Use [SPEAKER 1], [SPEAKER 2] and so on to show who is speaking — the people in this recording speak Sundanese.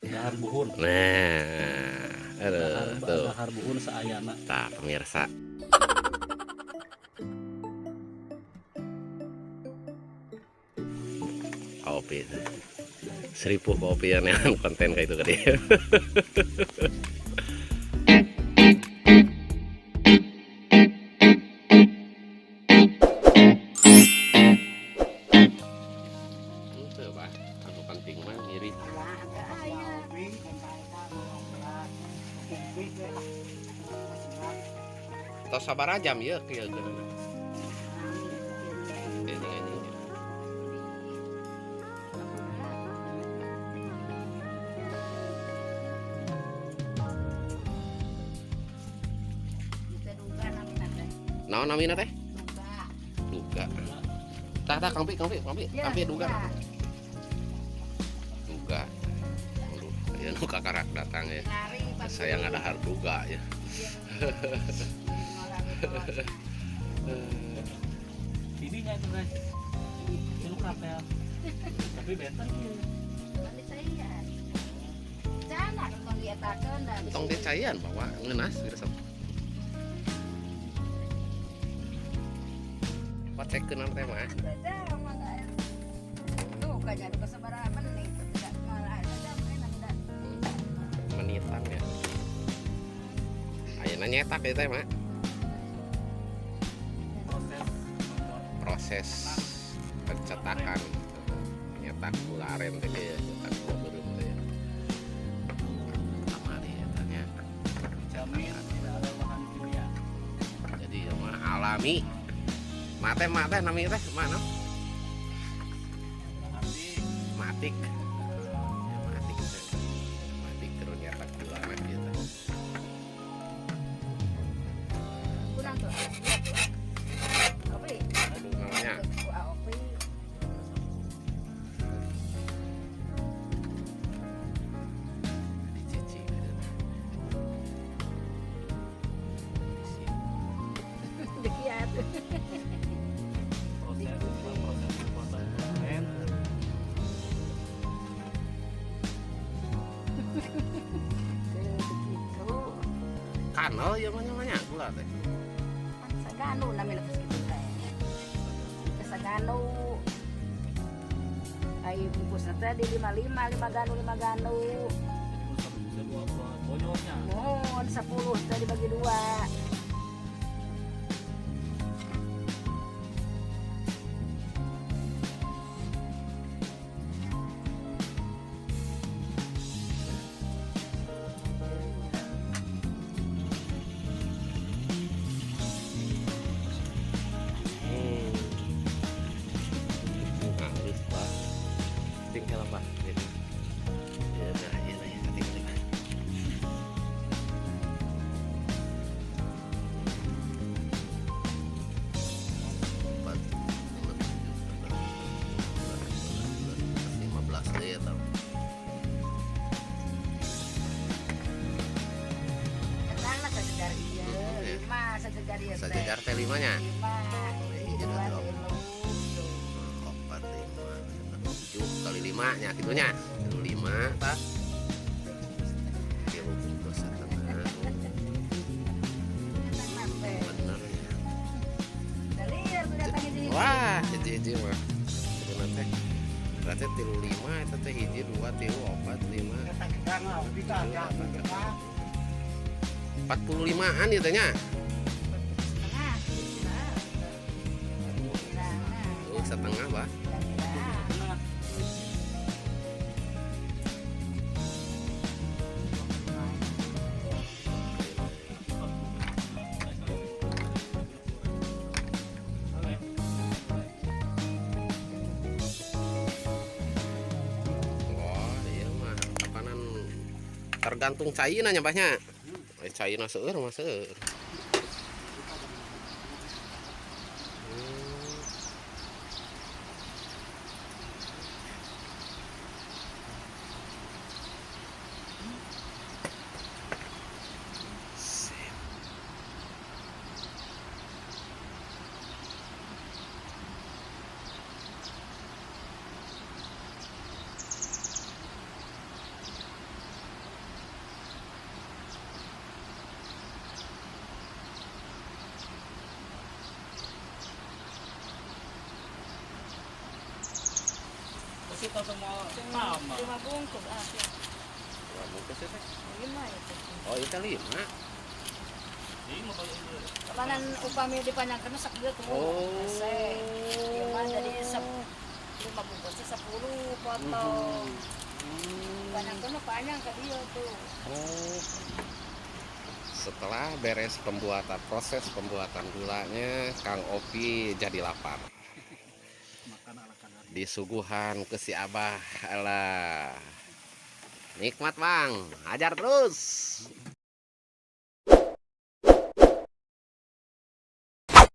[SPEAKER 1] Dahar buhun.
[SPEAKER 2] Nah, aduh, tuh.
[SPEAKER 1] Dahar buhun saayana.
[SPEAKER 2] Tah pemirsa. Kopi. Seribu kopi yang konten kayak itu tadi. Itu bah, anu penting mah ngiri. Tos sabaraha jam ieu kieu geuna. Ini anjing. Naon namina teh? Duga. Tah tah Kang Pi, Kang Pi, Kang Pi, Kang Pi duga. Duga. Aduh, aya nu kakarak datang ya. Saya ngadahar duga ya.
[SPEAKER 1] Ininya itu guys. Itu kapel. Tapi benten ieu.
[SPEAKER 2] Tong dicaian bawa ngeunah gitu. Kocekkeun teh mah. Menitan ya. Ayeuna nyetak ieu teh mah. Proses pencetakan nyetak gula aren teh ya, nyetak gula beureum teh ya. Kamari eta nya.
[SPEAKER 1] Dijamin tidak ada bahan kimia.
[SPEAKER 2] Jadi ieu mah alami. Mate mate nami teh mana? Matik. Ya, matik teh. Matik terus nyetak gula mah ieu teh. Aduh namanya. Dicuci gitu.
[SPEAKER 1] Proses pembuatan konten.
[SPEAKER 2] Kanal ya mah namanya gula teh.
[SPEAKER 3] Sagano namanya terus gitu teh. Sagano. Ai bungkusna teh di 55, 5 ganu 5 ganu.
[SPEAKER 1] Jadi bisa dua bonyolnya.
[SPEAKER 3] Mohon 10 teh dibagi dua.
[SPEAKER 2] Halus pak, tinggal apa? Ya, nah, ya, nah, ya, tinggal apa? Empat, enam, tujuh, delapan, sembilan, 15 deh tau.
[SPEAKER 3] Ketangna sajejar ieu, 5 sajejar ieu teh.
[SPEAKER 2] Sajejar teh limanya.
[SPEAKER 3] 5.
[SPEAKER 2] Hiji, dua, tilu. 4, 5, 7 kali 5 nya gitunya. 5 tah. Tilu bungkus setengah. Bener ya. Wah, hiji-hiji mah. Sebenarnya teh berarti tilu 5 eta teh hiji 2 3 4 5 45-an ieu teh nya. Tuh setengah bah. Oh iya mah kapanan tergantung caina nya bahnya. Caina seueur mah seueur. Sip.
[SPEAKER 1] Langsung mau tambah.
[SPEAKER 3] 5 bungkus ah.
[SPEAKER 2] Dua bungkus ya teh.
[SPEAKER 3] 5 itu.
[SPEAKER 2] Oh, itu lima.
[SPEAKER 1] Lima kalau itu.
[SPEAKER 3] Kapanan upami dipanjangkeun sok dieu tuh.
[SPEAKER 2] Oh.
[SPEAKER 3] Hese. Ieu mah jadi 5 bungkusnya 10 potong. Dipanjangkeun mah panjang ka dieu tuh.
[SPEAKER 2] Oh. Setelah beres pembuatan, proses pembuatan gulanya, Kang Opi jadi lapar.
[SPEAKER 1] Makan ala kadar.
[SPEAKER 2] Disuguhan ke si Abah. Alah. Nikmat, Bang. Hajar terus.